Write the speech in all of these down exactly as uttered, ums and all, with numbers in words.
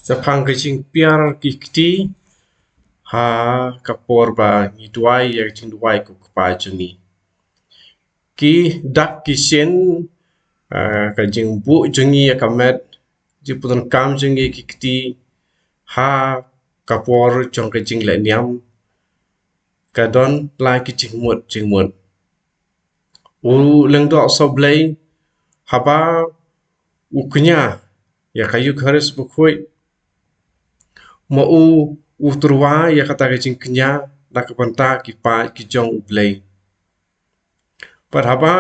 Shaphang ka jingpiar ki kti ha ka por ba ngi duwai ïa ka jingduwai ko Kpa jong ngi. Ki dak ki shin, ah, ka jingbuh jong ngi ïa ka met, jingpyndonkam jong ngi ki kti ha ka por jong ka jinglehniam, ka don la ki jingmut jingmut. U lyngdoh sohblei haba u kñia ïa ka Eukharist bakhuid, ma u u tyrwa ïa kata ka jingkñia na ka bynta ki paid ki jong U Blei. Bad haba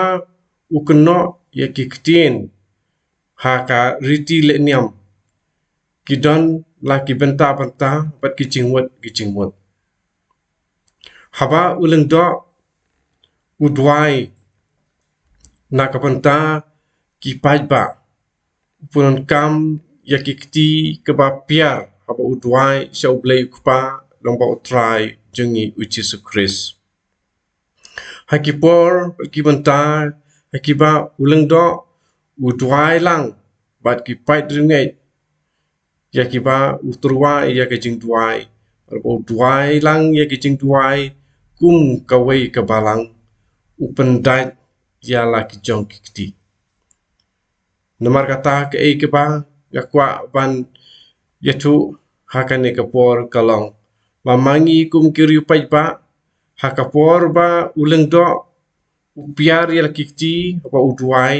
u kynnoh ïa ki ktien ha ka riti lehniam, ki don la ki bynta bynta bad ki jingmut ki jingmut. Haba u lyngdoh u duwai na ka bynta ki paidbah, u pyndonkam ïa ki kti kaba piar haba u duwai sha U Blei U Kpa lyngba U Trai jong ngi U Jisu Khrist. Ha ki por, ki bynta ha kiba u lyngdoh u duwai lang bad ki paid riewngeit, ïa kiba u tyrwa ïa ka jingduwai, u duwai lang ïa ka jingduwai kum kawei ka balang, u pyndait ïa la ki jong ki kti. Namar kata, kaei kaba nga kwah ban ïathuh ha kane ka por ka long ba ma ngi kum ki riew paidbah, ha ka por ba u lyngdoh u piar ïa la ki kti, ba u duwai,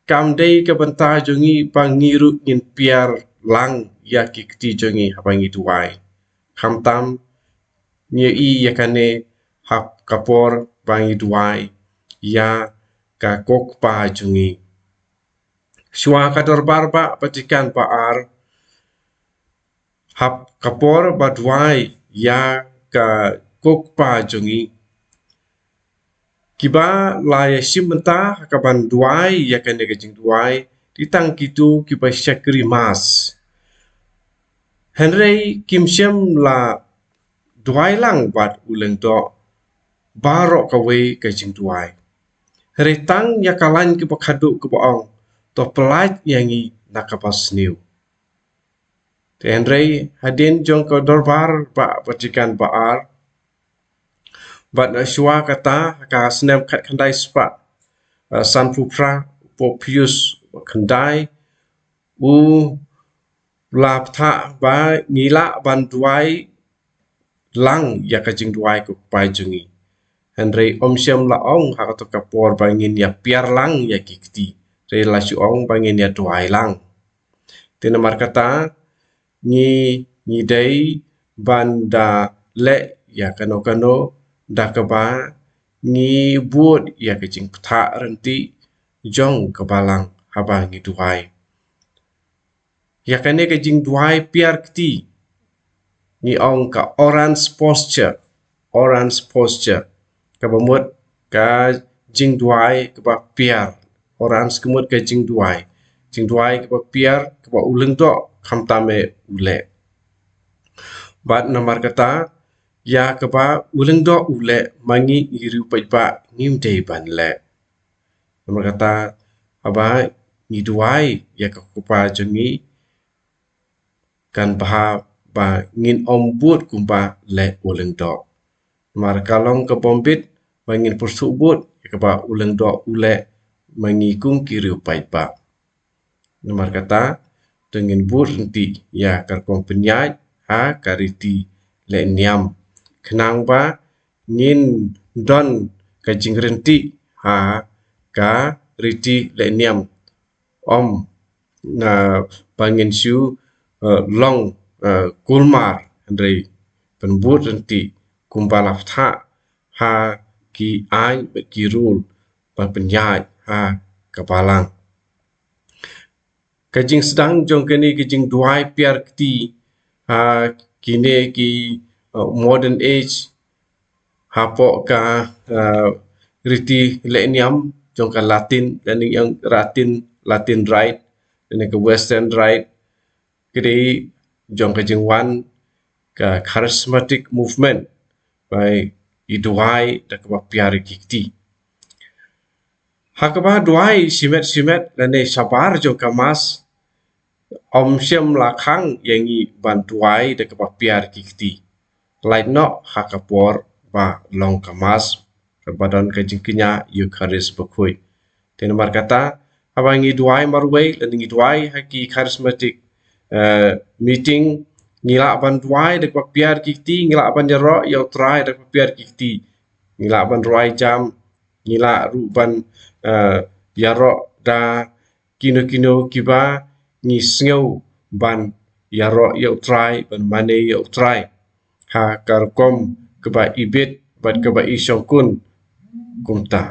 kam dei ka bynta jong ngi ba ngi ruh ngin piar lang ïa ki kti jong ngi haba ngi duwai. Khamtam ngi ïohi ïa kane ha ka por ba ngi duwai ïa ka ko Kpa jong ngi. Shuwa ka Dorbar Bah Vatikan ba ar, ha ka por ba duwai ïa ka ko Kpa jong ngi, kiba la ïashim bynta ha kaban duwai ïa kane ka jingduwai, dei tang kito kiba shakri Mass. Hynrei kim shym la duwai lang bad u lyngdoh baroh kawei ka jingduwai. Hynrei tang ïa ka lain kaba khadduh kaba ong, to pyllait ïa ngi na kaba sniew. Te hynrei hadien jong ka Dorbar Bah Vatikan ba ar, bad na shuwa kata, ha ka snem khatkhyndai spah, eh, sanphew phra, u Pope Pius khyndai u la bthah ba ngi lah ban duwai lang ïa ka jingduwai ko Kpa jong ngi. Hynrei um shym la ong ha kato ka por ba ngin ïa piar lang ïa ki kti. Hynrei la shu ong ba ngin ïa duwai lang. Te namar kata, ngi, ngi dei ban da leh ïa kano kano da kaba ngi bud ïa ka jingbthah ryntih jong ka balang haba ngi duwai. Ïa kane ka jingduwai piar kti ngi ong ka orans posture, orans posture, kaba mut ka jingduwai kaba piar. Orans ka mut ka jingduwai, jingduwai kaba piar, kaba u lyngdoh khamtam eh u leh. Bad namar kata, ïa kaba u lyngdoh u leh, ma ngi ngi riew paidbah ngim dei ban leh. Namar kata, haba ngi duwai ïa ka ko Kpa jong ngi, kan bha ba ngin ym bud kumba leh u lyngdoh. Namar ka long ka bym bit ba ngin pyrthuh bud ïa kaba u lyngdoh u leh ma ngi kum ki riew paidbah. Namar kata, to ngin bud ryntih ïa ka rukom pynïaid ha ka riti lehniam, khnang ba ngin don ka jingryntih ha ka riti lehniam. Ym, eh, ba ngin shu, eh, long, eh, kulmar, hynrei pynbud ryntih kumba la bthah ha ki aiñ bad ki rule ba pynïaid ha ka balang. Ka jingsdang jong kane ka jingduwai piar kti ha kine ki, eh, modern age, hapoh ka, eh, riti lehniam jong ka Latin, lane ïa Latin, Latin Rite, lane ka Western Rite, ka dei jong ka jingwan ka charismatic movement, ba i duwai da kaba piar ïa ki kti. Ha kaba duwai shimet shimet lane shabar jong ka Mass, Ym shym la khang ïa ngi ban duwai da kaba piar ki kti, lait noh ha ka por ba long ka Mass, kaba don ka jingkñia Eucharist bakhuid. Te namar kata, haba ngi duwai marwei, lane ngi duwai ha ki charismatic, eh, meeting, ngi lah ban duwai da kaba piar ki kti, ngi lah ban ïaroh ïa U Trai da kaba piar ki kti. Ngi lah ban rwai jam, ngi lah ruh ban, eh, ïaroh da kino kino kiba ngi sngew ban ïaroh ïa U Trai, ban mane ïa U Trai ha ka rukom kaba ibit bad kaba ishongkun kumta.